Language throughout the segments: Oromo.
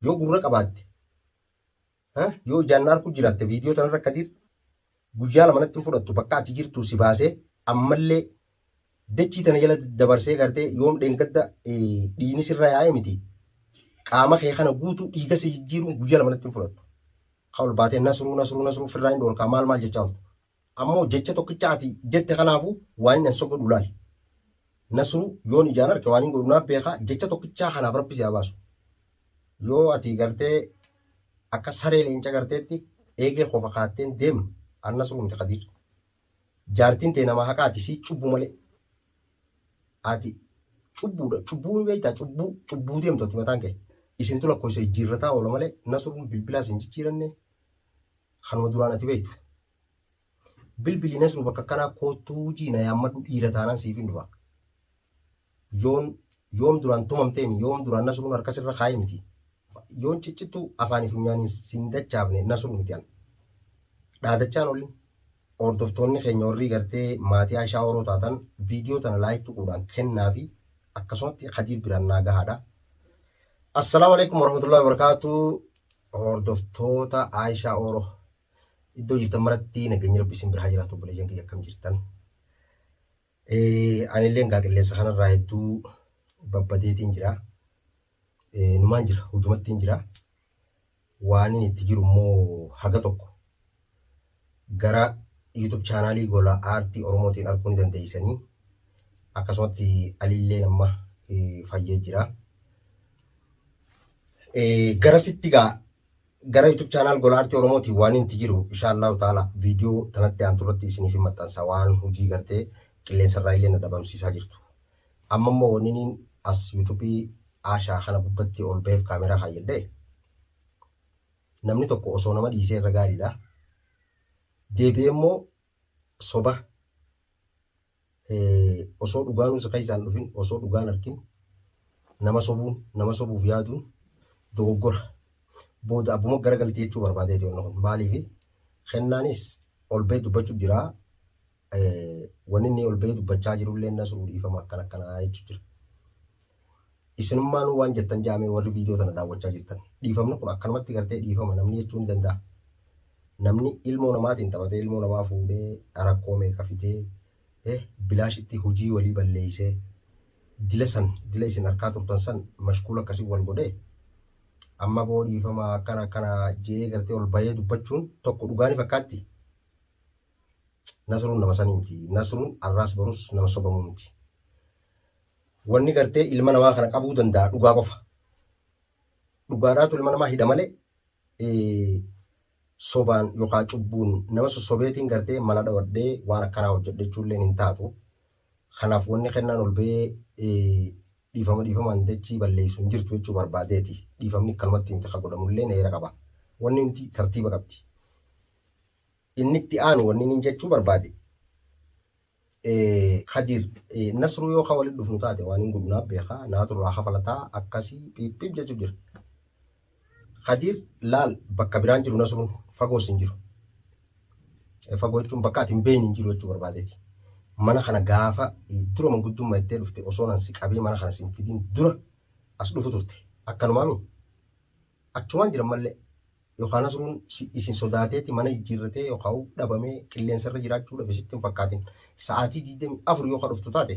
Yoo gurra qabaatte, yoo ijaan na arku jiraatte viidiyoo tanarra Kadiir guyyaa 2 natti hin fudhattu bakka ati jirtuu si baasee ammallee dachii tana jala dabarsee gartee yoom dheengadda dhiigni sirra yaa'e miti qaama kee kana guutuu dhiiga si jijjiiruun guyyaa 2 natti hin fudhattu. Ka ol baatee nasruu nasruu nasruu firraa hin dhoorkaa maal maal jechaa oltu. Ammoo jecha tokkicha ati jette kanaafuu waan inni an godhu laali. Nasruu yoon ijaan arke waan hin godhu naaf beekaa jecha tokkichaa kanaaf rabbi si haa baasu. Yoo ati gartee akka saree leenca garteetti eegee qofa kaatteen deemne an nasruu miti Kadiir. Jaartiin tee nama haqaati sii cubbu malee. Ati cubbuudha cubbuu ni beektaa cubbuu cubbuu deemtu ati mataan kee. Isintu lakkoofsa jijjiirrataa oola malee nasruun bilbilaas hin jijjiiranne kanuma duraan ati beektu. Bilbili Nasruu bakka akkanaa koottuu jiina yaammadhu dhiira taanaan siif hin dhufa. Yoon yoom duraan tumamteemi yoom duraan Nasruun harka sirra kaa'e miti. Yoon ciccittuu afaanii funyaaniin siin dachaafne Nasruu miti an. Dhaadachaan olin hordoftoonni keenya warrii gartee maatii Aishaa Oroo taatan viidiyoo tana laayik tuquudhaan kennaa fi akkasumatti Kadiir biraan naa gahaadha. Assalaamu alaikum warahmatullahi wabarakatuh. Hordoftoota Aishaa Oroo. Iddoo jirtan maratti nageenyi Rabbi isin bira haa jiraatu obboleeyyan kiyya akkam jirtan. Anillee egaa qilleensa kanarraa hedduu babbadeetiin jira. Numaan jira hujumattiin jira. Waan inni itti jiru immoo haga tokko gara YouTube chaanaalii gola aartii Oromootiin arguu ni dandeessanii. Akkasumatti Alilleen amma fayyee jira. Garasitti egaa Gara YouTube channel Gola Artii Oromootiin waan inti jiru insha Allahu ta'ala viidiyoo tanatti aantu irratti isiniif hin maxxansa waan hojii gartee qilleensa irraa illee na dhabamsiisaa jirtu. Amma immoo wanni niin as YouTube Ashaa kana gubbatti ol baheef kaameraa kaayyadhe namni tokko osoo nama dhiisee irra gaariidha. Deebi'ee immoo soba osoo dhugaanuu si keessaan dhufin osoo dhugaan arkin nama sobuun nama sobuuf yaaduun dogoggora. Booda abbuma garagalti jechuu barbaadeeti wanni kun maaliif kennaanis ol ba'ee dubbachuu jira. Wanni inni ol ba'ee dubbachaa jirullee nasruu dhiifama akkana akkanaa jechuu jira. Isinummaanuu waan jettan jaamee warri viidiyoo tana daawwachaa jirtan. Dhiifamni kun akkanumatti gartee dhiifama namni jechuu ni danda'a. Namni ilmoo namaatiin taphatee ilmoo namaa fuudhee rakkoo meeqa fidee bilaashitti hojii walii balleessee dila san dila isin harkaa turtan san mashkuula akkasii wal godhee amma boo dhiifama akkana akkana je'ee gartee ol bahee dubbachuun tokko dhugaa ni fakkaatti. Nasruun nama sanii miti. Nasruun arraas borus nama sobamuu miti. Wanni gartee ilma namaa kana qabuu danda'a dhugaa qofa. Dhugaadhaatu ilma namaa hidha malee sobaan yookaan cubbuun nama sossobeetiin gartee mala dhawadhee waan akkanaa hojjedhe jechuulleen hin taatu. Kanaaf wanni kennaan ol ba'ee dhiifama dhiifamaan dachii balleessu hin jirtu jechuu barbaadeeti. Dhiifamni akkanumatti miti ka godhamullee heera qaba. Wanni hundi tartiiba qabdi. Inni itti aanu wanni inni jechuu barbaade Kadiir Nasruu yoo ka walitti dhufnu taate waan hin godhu naaf beekaa naatu irraa kafalataa akkasii phiiphiip jechuuf jira. Kadiir laal bakka biraan jiru Nasruun fagoos hin jiru. Fagoo jechuun bakka ati hin beekne hin jiru jechuu barbaadeeti. Mana kana gaafa dura manguddummaa ittee dhufte osoo nan si qabee mana kana si hin fidin dura as dhufu turte. Akkanumaami. Achumaan jiran mallee yookaan Nasruun isin sodaateeti mana jijjiirratee yookaan dhabamee qilleensa irra jiraachuu dhabe sitti hin fakkaatin. Sa'aatii 24 yoo ka dhuftu taate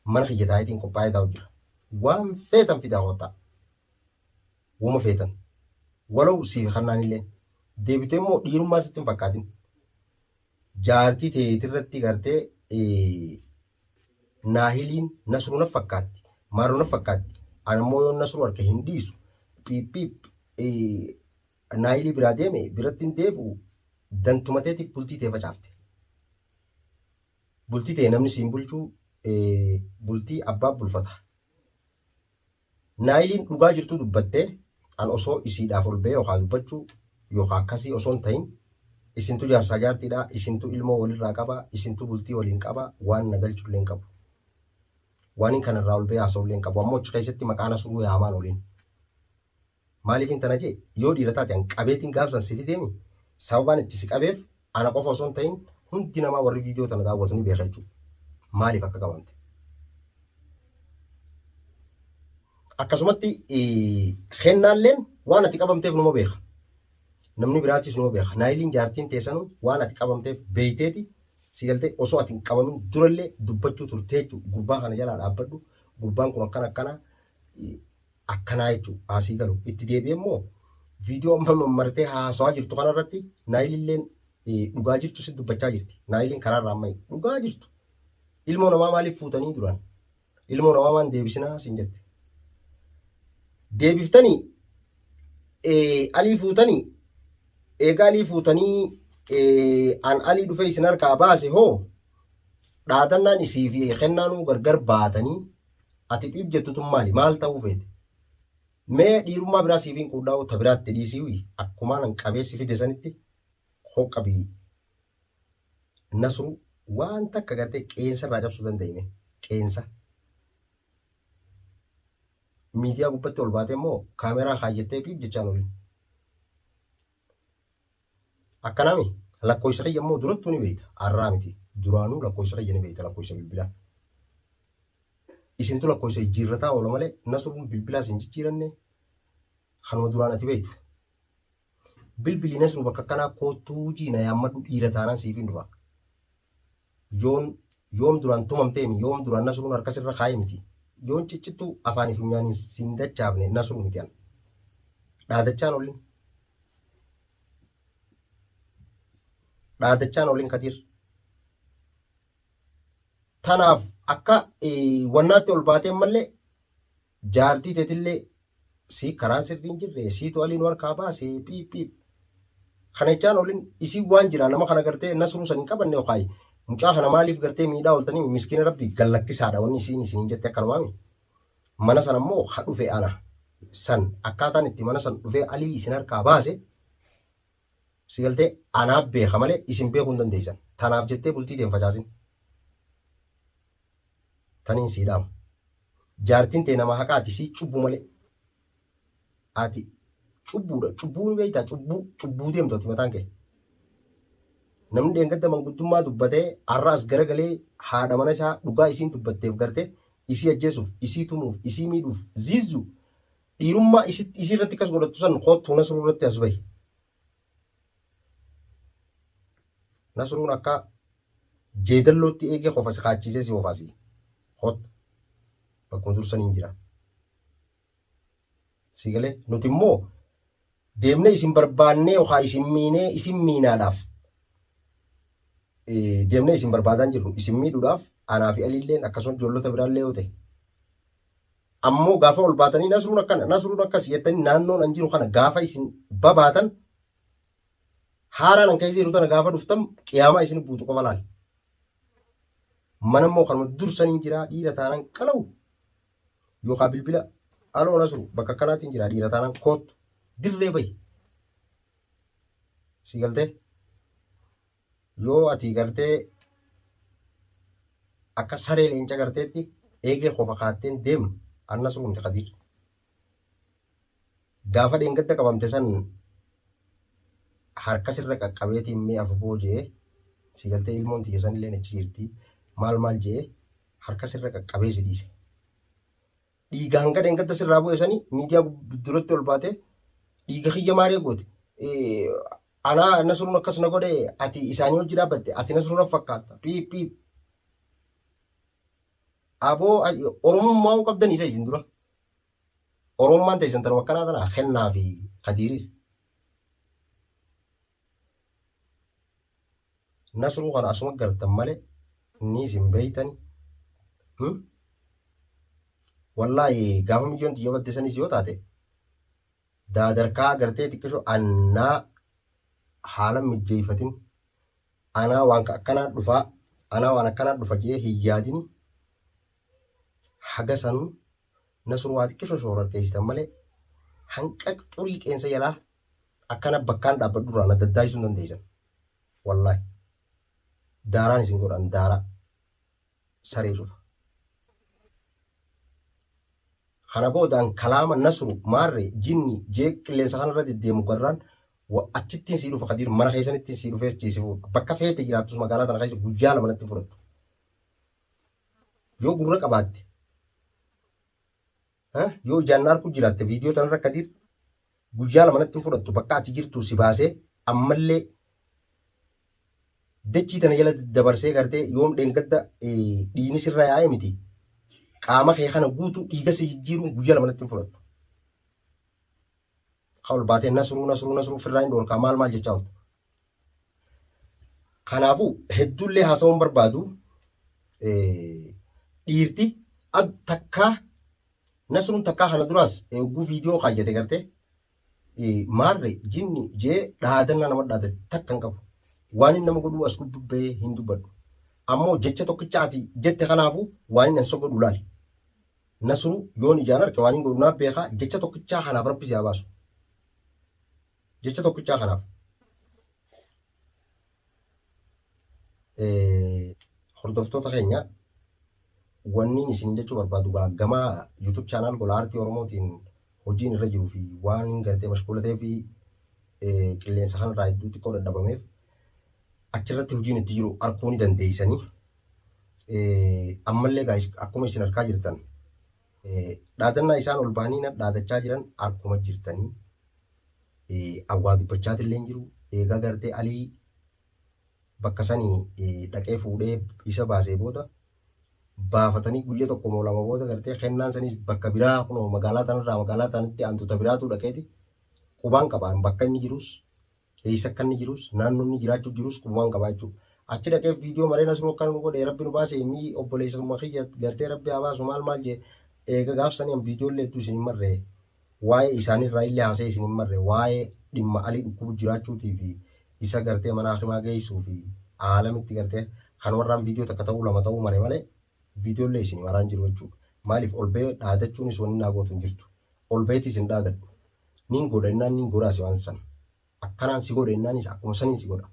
mana kiyya taa'eetiin qophaa'ee taa'u jira. Waan feetan fidaa kottaa. Woma feetan. Walaw siif kannaan illee. Deebitee immoo dhiirummaa sitti hin fakkaatin. Jaartii teetirratti gartee Naahiliin Nasruu naf fakkaatti. Maarroo naf fakkaatti. An ammoo yoon Nasruu arke hin dhiisu. Phiiphiip Naahilii biraa deeme biratti hin deebi'u. Dantuma teetiif bultii tee facaafte. Bultii tee namni siin bulchuu bultii abbaa bulfata. Naayiliin dhugaa jirtuu dubbattee an osoo isiidhaaf ol ba'ee yookaa dubbachuu yookaa akkasii osoo hin ta'in isintu jaarsaa jaartiidha isintu ilmoo walirraa qaba isintu bultii waliin qaba waan na galchullee hin qabu. Waanin kanarraa ol ba'ee haasa'ullee hin qabu ammoo achi keessatti maqaa Nasruu yaamaan oliin. Maaliifin tana jee yoo dhiira taate an qabeetiin gaafsan si fideemi sababaan itti si qabeef ana qofa osoo hin ta'in hundi namaa warri viidiyoo tana daawwatu ni beeka jechuudha. Maaliif akka qabamte. Akkasumatti kennaalleen Waan ati qabamteef numa beeka. Namni biraatis numa beeka. Naayiliin jaartiin teessanuu waan ati qabamteef beeyteeti si galtee osoo ati hin qabamin durallee dubbachuu turte jechuudha. Gurbaa kana jalaa dhaabbadhu. Gurbaan kun akkana akkana akkanaa jechuudha. Asii galu. Itti deebi'ee immoo viidiyoo amma mammartee haasawaa jirtu kanarratti Naayililleen dhugaa jirtu si dubbachaa jirti. Naayiliin karaarraa amma dhugaa jirtu. Ilmoo namaa maaliif fuutanii duraan? Ilmoo namaa maan deebisinaa siin jette. Deebiftanii alii fuutanii eegaa alii fuutanii an alii dhufee isin harkaa baase hoo dhaadannaan isii fi kennaanuu gargar baatanii ati dhiib jettu tun maali? Maal ta'uu feete? Mee dhiirummaa biraa siif hin quudhaa'u ta biraatti dhiisii akkumaan an qabee si fide sanitti hoqqabii Nasru waan takka gartee qeensa irraa cabsuu danda'ime qeensa. Miidiyaa gubbatti ol baatee immoo kaameraa kaayyattee fi jechaan olin. Akkanaami lakkoofsa kiyya immoo durattuu ni beekta. Arraa miti. Duraanuu lakkoofsa kiyya ni beekta lakkoofsa bilbilaa. Isintu lakkoofsa jijjiirrataa oola malee Nasruun bilbilaas hin jijjiiranne kanuma duraan ati beektu. Bilbili Nasru bakka akkanaa koottuu jiina yaammadhu dhiira taanaan siif hin dhufa. Yoon yoom duraan tumamteemi yoom duraan Nasruun harka sirra kaa'e miti. Yoon ciccittuu afaanii funyaaniin siin dachaafne Nasruu miti an. Dhaadachaan olin. Dhaadachaan olin Kadiir. Tanaaf akka wannaatti ol baatee ammallee jaartii teetillee sii karaan sirrii hin jirre siitu aliin harkaa baase piip piip. Kana jechaan olin isii waan jira nama kana gartee Nasruu san hin qabanne yookaan mucaa kana maaliif gartee miidhaa ooltanii miskiina rabbi gallakkisaadha wanni isiin isiniin jette akkanumaami. Mana sana immoo ha dhufe ana san akkaataan itti mana san dhufee alii isin harkaa baase si galtee anaaf beeka malee isin beekuu hin dandeessan. Tanaaf jettee bultii tee hin facaasin. Taniin sii dhaamu. Jaartiin tee nama haqaati sii cubbu malee. Ati cubbuudha. Cubbuu ni beektaa? Cubbuu cubbuu deemtu ati mataan kee. Namni dheengadda manguddummaa dubbatee har'a as garagalee haadha mana isaa dhugaa isiin dubbatteef gartee isii ajjeesuuf, isii tumuuf, isii miidhuuf ziizzu dhiirummaa isii irratti akkas godhattu san koottuu Nasruu irratti as bahi. Nasruun akka jeedallootti eegee qofa si kaachiisee si ofaasi. Koottu. Bakkuma dursaniin jira. Si galee nuti immoo deemnee isin barbaannee yookaan isin miinee isin miinaadhaaf deemnee isin barbaadaan jirru isin miidhuudhaaf anaa fi Aliilleen akkasumas ijoollota biraallee yoo ta'e. Ammoo gaafa ol baatanii Nasruun akkana Nasruun akkas jettanii naannoon an jiru kana gaafa isin babaatan haaraan an keessa jiru tana gaafa dhuftan qiyaamaa isin buutu qofa laal. Mana immoo kanuma dursaniin jira dhiira taanaan qalawu yookaan bilbila aloo Nasru bakka akkanaatiin jira dhiira taanaan koottu dirree bahi. Si galtee? Yoo ati gartee akka saree leenca garteetti eegee qofa kaatteen deemnu an Nasruu miti Kadiir. Gaafa dheengadda qabamte san harka sirra qaqqabeetiin mee afuboo jee si galtee ilmoon tiyya sanilleen achi jirti maal maal jee harka sirra qaqqabee si dhiise. Dhiiga hanga dheengadda sirraa bu'e sanii miidiyaa duratti ol baatee dhiiga kiyya maaree goote. Anaa Nasruun akkas na godhe ati isaanii hojii dhaabbatte ati Nasruu na fakkaatta piip piip. Aboo Oromummaa qabdanii isa isin dura. Oromummaan teessan tanuma akkanaa tana kennaa fi Kadiiris. Nasruu kana asuma gartan malee ni isin beeytani. Wallaahi gaafa miyyoon xiyya badde sanis yoo taate daadarkaa gartee xiqqisho annaa haala mijjeeyfatin anaa waan akkanaa dhufaa anaa waan akkanaa dhufa jee hin yaadini haga sanuu Nasruu waa xiqqisho shoorarkeessitan malee hanqa xurii qeensa jalaa akkana bakkaan dhaabbadhu irraa na daddaayisuu hin dandeessan. Wallaahi. Daaraan isin godhan daaraa. Saree cufa. Kana boodaan kalaama Nasru maarree jinni jee qilleensa kanarra deddeemu garraan achittiin sii dhufa Kadiir mana keessanittiin sii dhufee si fuudha. Bakka feete jiraattus magaalaa tana keessa guyyaa lama natti fudhattu. Yoo gurra qabaatte yoo ijaan na arku jiraatte viidiyoo tanarra Kadiir Guyyaa lama natti hin fudhattu bakka ati jirtu si baasee ammallee dachii tana jala dabarsee gartee yoom dheengadda dhiigni sirra yaa'e miti qaama kee kana guutuu dhiiga si jijjiiruun guyyaa lama natti hin fudhattu. Ka ol baatee nasruu nasruu nasruu firraa hin dhoorkaa maal maal jechaa ooltu. Kanaafuu hedduullee haasawuun barbaadu dhiirti takkaa nasruun takkaa kana duraas hogguu viidiyoo kaayyate gartee maarre jinni jee dhaadannaa nama dhaadate takka hin qabu. Waan inni nama godhuu as gubbee hin dubbadhu. Ammoo jecha tokkicha ati jette kanaafuu waan inni ansa godhu laali. Nasruu yoon ijaan arke waan inni godhu naaf beekaa jecha tokkichaa kanaaf rabbi si haa baasu. Jecha tokkichaa kanaaf. Hordoftoota keenya wanniin isin jechuu barbaadu gaa gama YouTube channel gola aartii Oromootiin hojiin irra jiruu fi waan gartee mashquula ta'ee fi qilleensa kanarraa hedduu xiqqoo dadhabameef achirratti hojiin itti jiru arguu ni dandeessanii. Ammallee gaa akkuma isin argaa jirtan dhaadannaa isaan ol bahanii na dhaadachaa jiran arkuma jirtanii awwaa dubbachaatillee hin jiru. Eegaa gartee Alii bakka sanii dhaqee fuudhee isa baasee booda baafatanii guyya tokko moo lama booda gartee kennaan sanis bakka biraa kunoo magaalaa tanarraa magaalaa tanatti aantuta biraatu dhaqeeti qubaan qabaan bakka inni jirus eessa akka inni jirus naannoo inni jiraachuu jirus qubumaan qabaa jechuudha. Achi dhaqee viidiyoo maree Nasruu akkana nu godhe rabbi nu baase mii obboleessa kiyya gartee rabbi haa baasu maal maal jee eega gaafsanii an viidiyoo illee hedduu isin hin marre waa'ee isaaniirraa illee haasa'ee isin hin marre waa'ee dhimma alii dhukkubu jiraachuutii fi isa gartee mana hakimaa geessuu fi aalamitti gartee kanumarraan viidiyoo takka ta'uu lama ta'uu mare malee viidiyoo illee isin maraan jiru jechuudha. Maaliif ol ba'ee dhaadachuunis wanni naa gootu hin jirtu. Ol ba'eetis hin dhaadadhu. Nin godha innaan nin godhaasi waan san. Akkanaan si godha innaanis akkuma saniin si godha.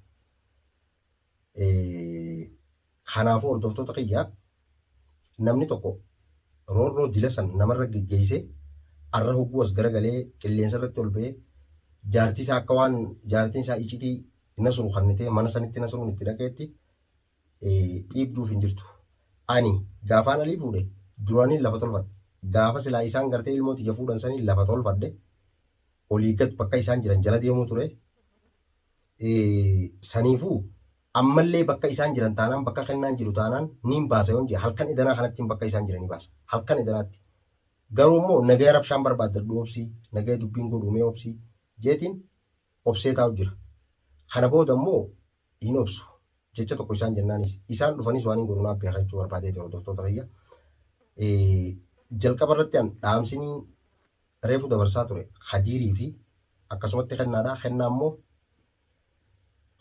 Kanaafuu hordoftoota kiyya namni tokko roorroo dila san namarra geggeessee arra hogguu as garagalee qilleensa irratti ol ba'ee jaartii isaa akka waan jaartiin isaa icitii nasru kannitee mana sanitti nasruun itti dhaqeetti dhiibduuf hin jirtu. Ani gaafaan alii fuudhe duraaniin lafa tolfadhe. Gaafa silaa isaan gartee ilmoo tiyya fuudhan sanii lafa tolfadhe. Olii gad bakka isaan jiran jala deemuu ture. Saniifuu ammallee bakka isaan jiran taanaan bakka kennaan jiru taanaan niin baasa yoon jedhe halkan edanaa kanatti bakka isaan jiranii baasa. Halkan edanaatti. Garuu immoo nagaya rabshaan barbaaddadhu obsii nagaya dubbiin godhuu mee obsii jeetiin obsee taa'u jira. Kana booda immoo hin obsu. Jecha tokko isaan jennaanis isaan dhufanis waan hin godhu naaf beeka jechuu barbaadeeti hordoftoota kiyya. Jalqaba irratti an dhaamsinii reefu dabarsaa ture Khadiirii fi akkasumatti kennaadha. Kennaa immoo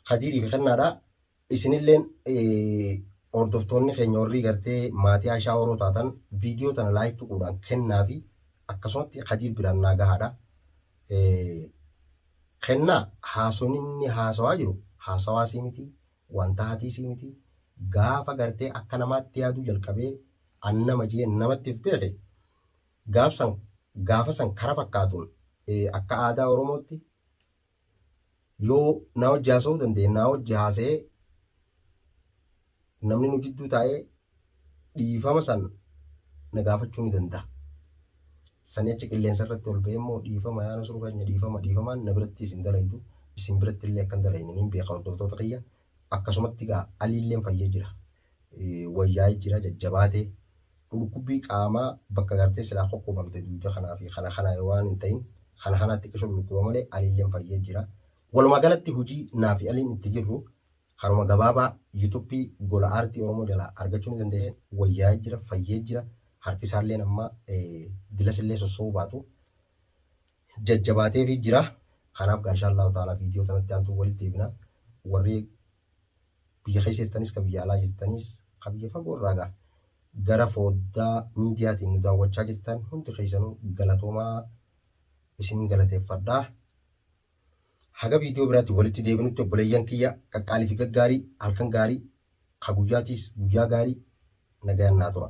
Khadiirii fi kennaadha. Isinilleen hordoftoonni keenya warri gartee maatii Aishaa Oroo taatan viidiyoo tana laayik tuquudhaan kennaa fi akkasumatti Khadiir biraan naa gahaadha. Kennaa haasawni inni haasawaa jiru haasawaa sii miti wanta hatii sii miti gaafa gartee akka namaatti yaaduu jalqabee an nama jee namatti if beeke gaafsan gaafa san kara fakkaatuun akka aadaa Oromootti yoo naa wajji haasa'uu danda'e naa wajji haasa'ee namni nu jidduu taa'ee dhiifama san na gaafachuu ni danda'a. Sanii achi qilleensa irratti ol ba'ee immoo dhiifama yaa Nasruu keenya dhiifama dhiifamaan na biratti isin dalaydu isin biratti illee akkan dalayne niin beeka hordoftoota kiyya akkasumatti gaa aliilleen fayyee jira. Wayyaa'ee jira jajjabaatee dhukkubbii qaamaa bakka gartee silaa kokkobamte duuda kanaa fi kana kana waan hin ta'in kana kanaatti xiqqisho dhukkuba malee aliilleen fayyee jira. Walumaa galatti hojii naa fi aliin itti jirru karuma gabaabaa yuutuubii gola aartii Oromoo jalaa argachuu ni dandeessan. Wayyaa'ee jira fayyee jira harki isaalleen amma dilasillee sosso'uu baatu jajjabaateefii jira. Kanaaf gaa inshaallahu ta'ala viidiyoo tanatti aantuu walitti deebina. Warri biyya keessa jirtanis ka biyya alaa jirtanis ka biyya fagoo irraa gaa gara foddaa miidiyaatiin nu daawwachaa jirtan hundi keessanuu galatoomaa isin galateeffadha. Haga viidiyoo biraatti walitti deebinutti obboleeyyan kiyya qaqqaalii fi gaggaarii halkan gaarii ka guyyaatiis guyyaa gaarii nagayaan naa tura.